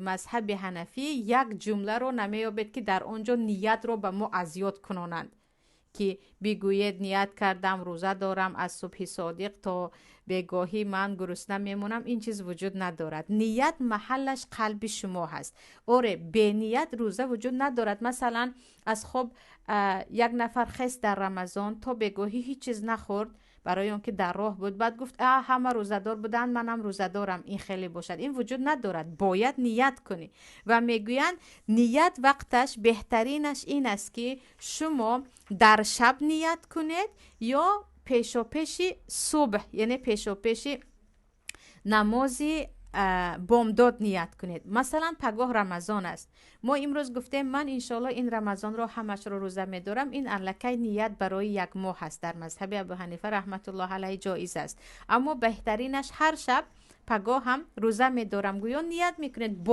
Мазҳаби ҳанафӣ як ҷумларо намеёбед, ки дар он ҷо ниятро ба мо азёд кунонанд, ки бигӯед: «Ният кардам, рӯза дорам, аз субҳи содиқ то бегоҳӣ ман гурусна мемонам». Ин чиз вуҷуд надорад. Ният маҳаллаш қалби шумо ҳаст. Оре, беният рӯза вуҷуд надорад. Масалан, аз хоб як нафар хест, дар Рамазон то бегоҳӣ ҳеҷ чиз нахӯрд, барои он ки дар роҳ буд. Баъд гуфт: «А, ҳама рӯзадор буданд, манам рӯзадорам». Ин хеле бошад, ин вуҷуд надорад. Бояд ният кунӣ. Ва мегӯянд, ният вақташ беҳтаринаш ин аст, ки шумо дар шаб ният кунед ё пешопеши субҳ, яъне пешопеши намози бомдод ният кунед. Масалан, пагоҳ Рамазон аст, мо имрӯз гуфтем: «Ман иншоалло ин Рамазонро ҳамашро рӯза медорам». Ин аллакай ният барои як моҳ аст, дар мазҳаби Абу Ҳанифа раҳматуллоҳ алайҳ ҷоиз аст. Аммо беҳтаринаш ҳар шаб пагоҳ ҳам рӯза медорам гӯё ният мекунед.